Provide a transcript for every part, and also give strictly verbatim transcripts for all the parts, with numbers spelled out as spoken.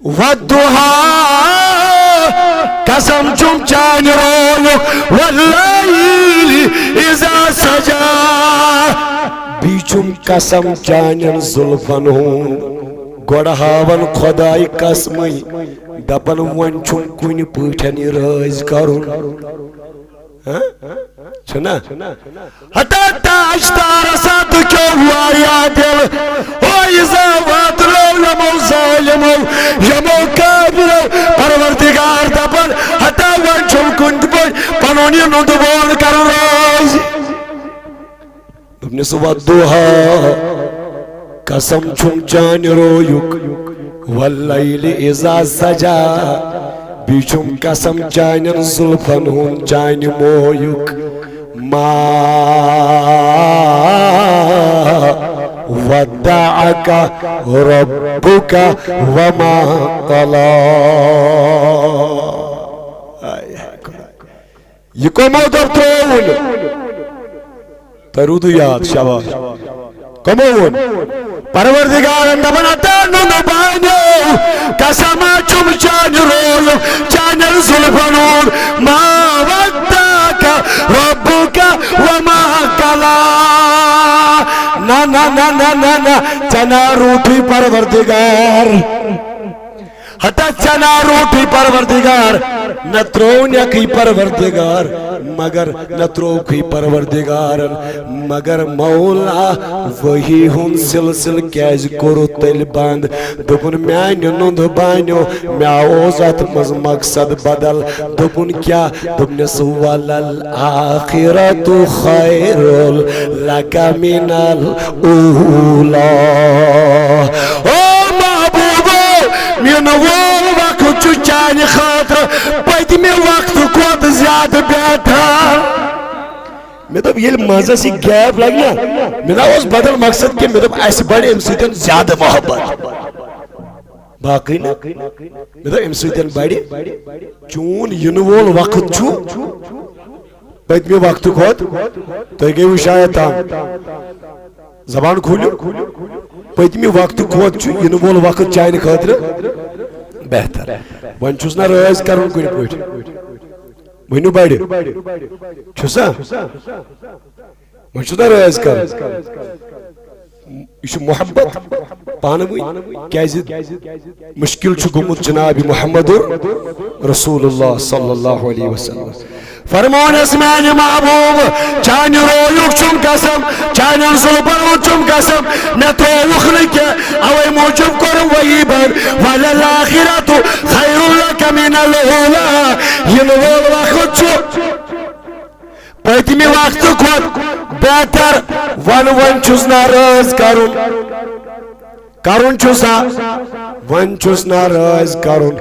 والضحى، قسم چھُم چانہِ رویُک، واللیل اذا سجا۔ بیٚیہِ چھُم قسم چانٮ۪ن زُلفن ہُنٛد۔ گۄڈٕ ہاوان خۄداے قسمٕے، دپان وۄنۍ چھُم کُنہِ پٲٹھۍ یہِ رٲزۍ کرُن۔ ہاں؟ چھُنا؟ حتی تاج تارس اتھ کیو واریاہ دل۔ او اذا واتلو یمو ظالمو، یمو کافرو، پروردگار دپان، حتی وۄنۍ چھُم کُنہِ پٲٹھۍ پنُن یہِ نُندٕ بون کرُن رٲزۍ۔ دوٚپنس، والضحی، قسم چھُم چانہِ رویُک، واللیل اذا سجا، بیٚیہِ چھُم قسم چانٮ۪ن زُلفن ہُنٛد، چانہِ مویُک۔ ما ودعک ربک وما قلی۔ آے ہاے خۄدا۔ یہِ کمو دوٚپ ترٛووُن؟ تۄہہِ روٗدوٕ یاد؟ شاباش۔ کمو ووٚن؟ پروردگارن دپان، اتا نُنہٕ بانیو، قسم چھُم چانہِ رویُک، چانٮ۪ن زُلفن ہُنٛد، ما ودعک ربک وما قلی۔ نہ، نہ، نہ، نہ، نہ، نہ، ژےٚ نہ روٗدُے پروردگار۔ ہتا ژےٚ نہ روٗدُے پروردگار، نہ ترٛوونکھٕے پروردگار، مگر نہ ترٛووکھٕے پروردگارن، مگر مولا وحی ہُنٛد سلسلہٕ کیازِ کوٚرُتھ تیٚلہِ بنٛد؟ دوٚپُن، میانہِ نُنٛدٕ بانیو، مےٚ اوس اتھ منٛز مقصد بدل۔ دوٚپُن، کیٛاہ؟ دوٚپنس، وللآخرۃ خیر لک من الاولی۔ او محبوبو، یِنہٕ وول وقت چھُ چانہِ خٲطرٕ پٔتمہِ وقتہٕ کھۄتہٕ زیادٕ بہتر۔ مےٚ دوٚپ، ییٚلہِ منٛزس یہِ gap لگہِ نا، مےٚ نا اوس بدل مقصد کینٛہہ، مےٚ دوٚپ، اسہِ بڑِ امہِ سۭتۍ زیادٕ محبت۔ باقٕے نہٕ۔ مےٚ دوٚپ، امہِ سۭتۍ بڑِ۔ چون یِنہٕ وول وقت چھُ پٔتمہِ وقتہٕ کھۄتہٕ، تُہۍ گٔیوٕ شاید تنگ۔ زبان کھوٗلِو۔ پٔتمہِ وقتہٕ کھۄتہٕ چھُ یِنہٕ وول وقت چانہِ خٲطرٕ بہتر۔ وۄنۍ چھُس نہ رٲزۍ کرُن کُنہِ پٲٹھۍ۔ ؤنِو بڑِ۔ چھُسا؟ وۄنۍ چھُس نہ رٲزۍ کرُن۔ یہِ چھُ محبت پانہٕ ؤنۍ۔ کیازِ؟ مشکل چھُ گوٚمُت جناب محمد رسول اللہ صلی اللہ علیہ وسلم۔ فرمونس، میانہِ محبوب، چانہِ رویُک چھُم قسم، چانٮ۪ن زُلفن ہُنٛد چھُم قسم، مےٚ ترٛووُکھ نہٕ کینٛہہ، اوے موٗجوٗب کوٚرُم وحی بنٛد۔ وللآخرۃ خیر لک من الاولی۔ یِنہٕ وول وقت چھُ پٔتمہِ وقتہٕ کھۄتہٕ بہتر۔ وَن، وۄنۍ چھُس نہ رٲزۍ کرُن۔ کرُن چھُسا؟ وۄنۍ چھُس نہ رٲزۍ کرُن۔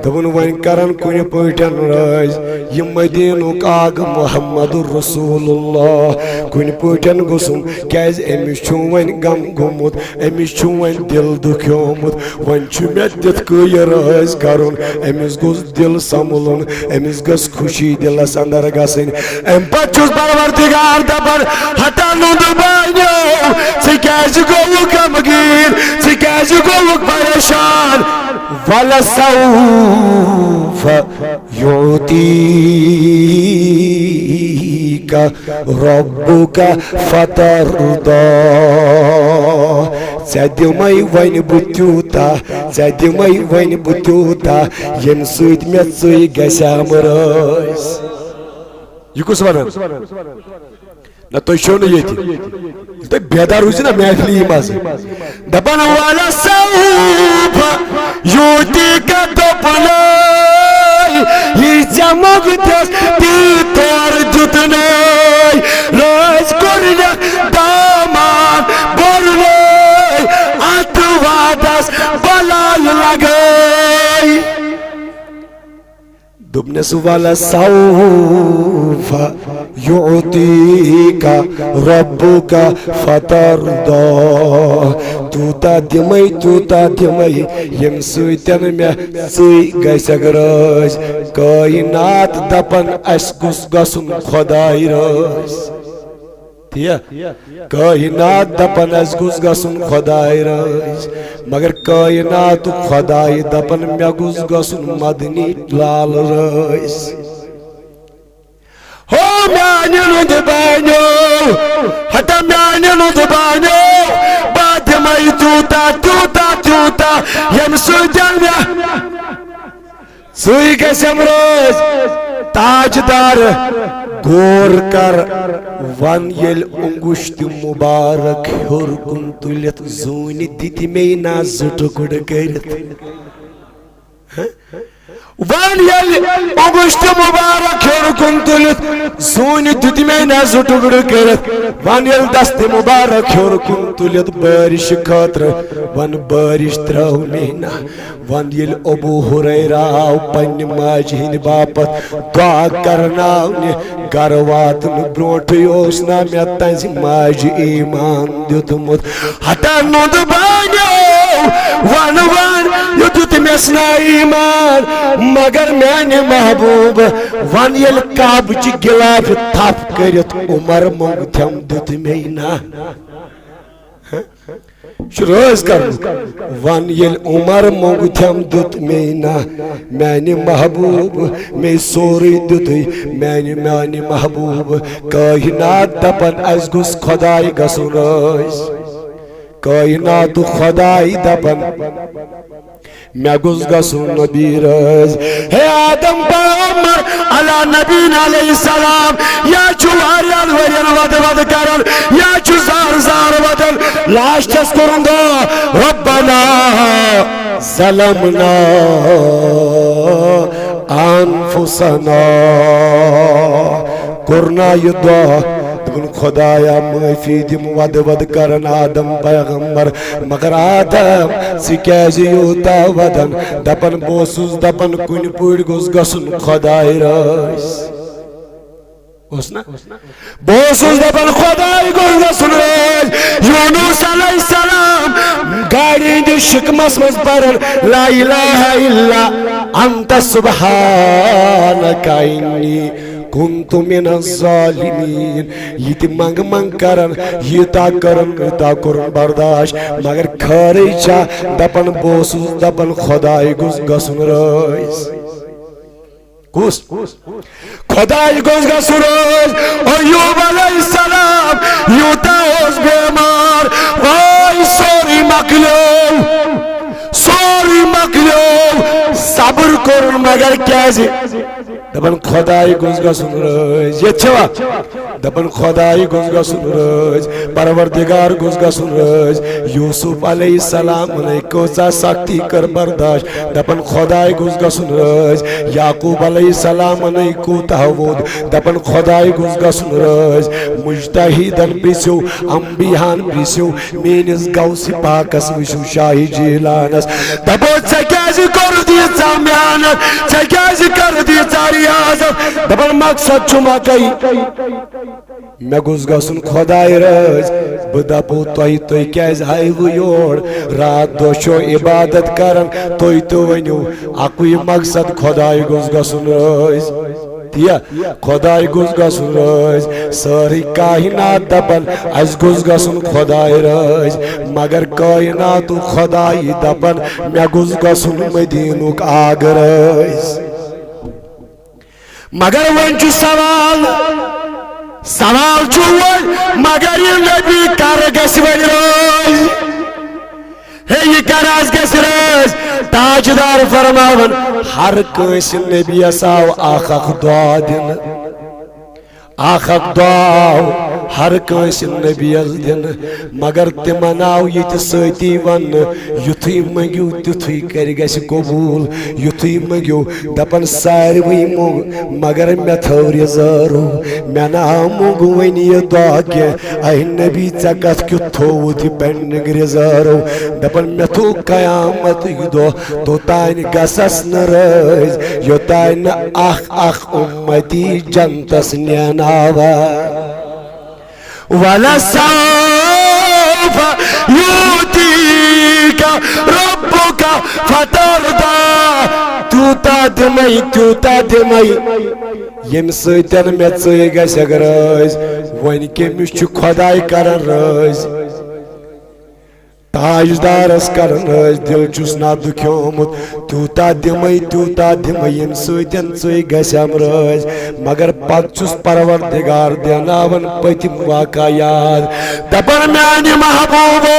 دوٚپُن، وۄنۍ کرن کُنہِ پٲٹھۍ رٲزۍ۔ یہِ مدیٖنُک آقا محمد رسول اللہ کُنہِ پٲٹھۍ گوٚژھُم، کیازِ أمِس چھُ وۄنۍ غم گوٚمُت، أمِس چھُ وۄنۍ دِل دُکھیومُت۔ وۄنۍ چھُ مےٚ تِتھ کٔنۍ رٲزۍ کرُن، أمِس گوٚژھ دِل سنبھلُن، أمِس گٔژھ خوشی دِلس اندر گژھٕنۍ۔ امہِ پتہٕ چھُس پروردگار دپان، ہتا نُنٛدٕ بانیو، ژٕ کیازِ گوٚوُکھ غمگیٖن؟ ژٕ کیازِ گوٚوُکھ پریشان؟ ولسوف یعطیک ربک فترضی۔ ژےٚ دِمَے وۄنۍ بہٕ تیوٗتاہ، ژےٚ دِمَے وۄنۍ بہٕ تیوٗتاہ، ییٚمہِ سۭتۍ مےٚ ژٕے گژھِ ہا رٲزۍ۔ یہِ کُس وَنان؟ نہ، تُہۍ چھِو نہٕ ییٚتہِ۔ ییٚلہِ تُہۍ بیدار روٗزِو نہ محفلی منٛز۔ دَپان، "وَلَسَوْفَ یُعْطِیکَ"، دوٚپُن، یہِ ژےٚ موٚنگتَس تی تورٕ دیُتنَے۔ رٲزۍ کوٚرنَکھ، دامان بوٚرنَے، اَتھ وعدَس بَلاے لَگٲے۔ دوٚپنَس، "وَلَسَوْفَ یُعْطِیکَ رَبُّکَ فَتَرْضَیٰ"۔ تیوٗتاہ دِمَے، تیوٗتاہ دِمَے، ییٚمہِ سۭتۍ مےٚ ژٕے گژھکھ رٲزۍ۔ کائنات دَپان، اَسہِ گوٚژھ گژھُن خۄداے رٲزۍ۔ تی۔ کائنات دپان اسہِ گوٚژھ گژھُن خداے رٲضۍ، مگر کائناتُک خداے دپان مےٚ گوٚژھ گژھُن مدنی لال رٲضۍ۔ ہو میانہِ نُنٛدٕ بانیو، ہتا میانہِ نُنٛدٕ بانیو، بہٕ دِمے تیوٗتاہ، تیوٗتاہ، تیوٗتاہ، ییٚمہِ سۭتۍ مےٚ ژٕے گژھٮ۪م رٲضۍ۔ تاجدار، غور کر، ون ییٚلہِ انگشت مبارک ہیوٚر کُن تُلِتھ زوٗنہِ دِتۍ مے نا زٕ ٹُکڑٕ کٔرِتھ۔ ون ییٚلہِ انگشت مبارک ہیوٚر کُن تُلِتھ زوٗنہِ دِتۍ مے نا زٕ ٹُکڑٕ کٔرِتھ، ون ییٚلہِ دست مبارک ہیوٚر کُن تُلِتھ بٲرِش خٲطرٕ، ون بٲرِش ترٲو مے نا۔ ون ییٚلہِ ابو ہریرہ آو پننہِ ماجہِ ہٕنٛدِ باپتھ دعا کرناونہِ، گرٕ واتنہٕ برونٹھٕے اوس نا مےٚ تہنٛزِ ماجہِ ایمان دیُتمُت؟ ہتا نُنٛدٕ بانیو، ون ون، یہِ دیُت مےٚ نا ایمان، مگر میانہِ محبوب، ون ییٚلہِ کعبہٕ چہِ غلافہِ تھپھ کٔرِتھ عمر مۄنگتھم دیُت مے نا۔ چھُ رٲضۍ کرنُک۔ ون ییٚلہِ عمر مۄنگتھم دیُت مے نا، میانہِ محبوب، مے سورُے دیُتُے میانہِ، میانہِ محبوب۔ کائنات دپان اسہِ گوٚژھ خداے گژھُن رٲضۍ۔ کائناتُک خداے دپان مےٚ گوٚژھ گژھُن نبی رٲضۍ۔ ہے آدم پیغمبر علی نبینا علیہ السلام، یا چھُ واریاہن ؤرین ودٕ ودٕ کران، یا چھُ زار زار ودان۔ لاسٹس کوٚرُن دعا، ربنا ظلمنا انفسنا۔ کوٚر نا یہِ دعا، دوٚپُن، خدایا، معٲفی دِم، ودٕ ودٕ کران آدم پیغمبر۔ مگر آدم، ژٕ کیازِ یوٗتاہ ودان؟ دپان، بہٕ اوسُس دپان، کُنہِ پٲٹھۍ گوٚژھ گژھُن خداے رٲضۍ۔ اوس نا؟ بہٕ اوسُس دپان، خداے گوٚژھ گژھُن رٲضۍ۔ یونس علیہ السلام گاڈِ ہٕنٛدِس شِکمس منٛز پران، لا الہ الا انت سبحانک انی کنت من الظالمین۔ یہِ تہِ منٛگ منٛگ کران، یوٗتاہ کران، یوٗتاہ کوٚرُن برداش، مگر خٲرٕے چھا؟ دپان، بہٕ اوسُس دپان، خداے گوٚژھ گژھُن رٲضۍ۔ کُس؟ خداے گوٚژھ گژھُن رٲضۍ۔ ایوب علیہ السلام یوٗتاہ اوس بیمار، وای سورُے مۄکلیو، سورُے مۄکلیو، صبر کوٚرُن، مگر کیازِ؟ دپان، خداے گوٚژھ گژھُن رٲضۍ۔ ییٚتہِ چھوا؟ دپان، خداے گوٚژھ گژھُن رٲضۍ، پروردگار گوٚژھ گژھُن رٲضۍ۔ یوسف علیہ السلامن کۭژاہ سختی کٔر برداش، دپان، خداے گوٚژھ گژھُن رٲضۍ۔ یعقوب علیہ السلامن کوٗتاہ ووٚد، دپان، خداے گوٚژھ گژھُن رٲضۍ۔ مجتہدن پرژھِو، انبیاہن پرژھِو، میٲنِس غوث پاکس وٕچھِو، شاہ جیلانس۔ دپو، ژےٚ کیازِ کوٚرُتھ ییٖژاہ محنت؟ ژےٚ کیازِ کٔرٕتھ ییٖژاہ ریاضت؟ دپان، مقصد چھُ مکے۔ مےٚ گوٚژھ گژھُن خداے رٲضۍ۔ بہٕ دپو تۄہہِ، تُہۍ کیازِ آیوٕ یور؟ راتھ دۄہ چھو عبادت کران، تُہۍ تہِ ؤنِو اکُے مقصد، خداے گوٚژھ گژھُن رٲضۍ۔ تی، خداے گوٚژھ گژھُن رٲضۍ۔ سٲرٕے کائنات دپان، اسہِ گوٚژھ گژھُن خداے رٲضۍ، مگر کائناتُک خداے دپان، مےٚ گوٚژھ گژھُن مدیٖنُک آگہٕ رٲضۍ۔ مگر وۄنۍ چھُ سوال، سوال چھُ وۄنۍ، مگر یہِ نبی کر گژھِ وۄنۍ رٲضۍ؟ ہے، یہِ کر حظ گژھِ رٲضۍ؟ تاجدار فرماوان، ہر کٲنٛسہِ نبیَس آو اکھ اکھ دعا دِنہٕ، اکھ اکھ دعا آو ہر کٲنٛسہِ نبیَس دِنہٕ، مگر تِمن آو یہِ تہِ سۭتی وننہٕ، یُتھُے منٛگِو تیُتھُے کرِ گژھِ قبوٗل، یُتھُے منٛگِو۔ دپان ساروٕے موٚنگ، مگر مےٚ تھٲو ریزٲرو۔ مےٚ نہ موٚنگ وۄنۍ یہِ دعا کینٛہہ۔ اے نبی، ژےٚ کتھ کیُتھ تھووُتھ یہِ پینڈنگ ریزٲرو؟ دپان مےٚ تھوو قیامتٕکۍ دۄہ توٚتانۍ گژھس نہٕ رٲضۍ، یوٚتانۍ نہٕ اکھ اکھ امتی جنتس نیناوان۔ ولسوف یعطیک ربک فترضی۔ تو تیوٗتاہ دِمَے، تیوٗتاہ دِمَے، ییٚمہِ سۭتۍ مےٚ ژٕے گژھکھ رٲضۍ۔ وۄنۍ کٔمِس چھُ خۄداے کران رٲضۍ؟ تاجدارس کرن رٲضۍ، دل چھُس نہ دُکھیومُت۔ تیوٗتاہ دِمَے، تیوٗتاہ دِمَے، ییٚمہِ سۭتۍ ژٕے گژھم رٲضۍ۔ مگر پتہٕ چھُس پروردگار دیناوان پٔتِم واقعہ یاد۔ دپان، میانہِ محبوبو،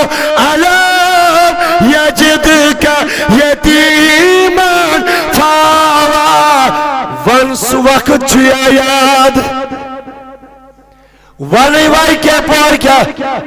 الم یجدک یتیمن فآویٰ۔ ون، سُہ وقت چھُ یا یاد؟ وَنٕے وَے کیٛاہ پٲٹھۍ کیٛاہ؟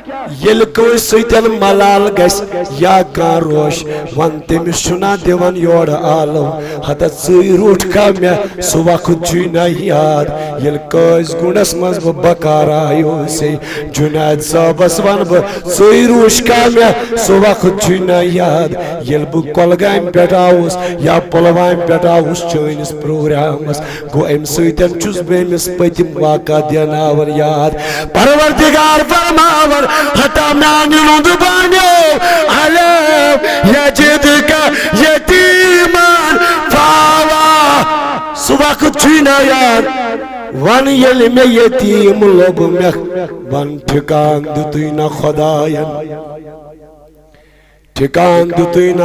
ییٚلہِ کٲنٛسہِ سۭتۍ ملال گژھِ یا کانٛہہ روش، وَن تٔمِس چھُنا دِوان یورٕ آلو۔ ہتا ژٕے روٚٹکھا مےٚ، سُہ وقت چھُے نہ یاد۔ ییٚلہِ کٲنٛسہِ گُنڈس منٛز بہٕ بکار آیوسے، جُنید صٲبس وَنہٕ بہٕ، ژٕے روٚٹکھا مےٚ، سُہ وقت چھُے نہ یاد۔ ییٚلہِ بہٕ کۄلگامہِ پٮ۪ٹھ آوُس یا پُلوامہِ پٮ۪ٹھ آوُس چٲنِس پروگرامس، گوٚو، اَمہِ سۭتۍ چھُس بہٕ أمِس پٔتِم واقعہ دیناوان یاد۔ پروردگار فرماوان، ہتا میانہِ لُنٛدٕ بانیو، الم یجدک یتیمن فآویٰ۔ سُہ وقت چھُے نہ یاد؟ وَن، ییٚلہِ مےٚ یتیٖم لوٚب مےٚ، وَن، ٹھِکان دیُتُے نہ خۄداین، ٹھِکان دیُتُے نہ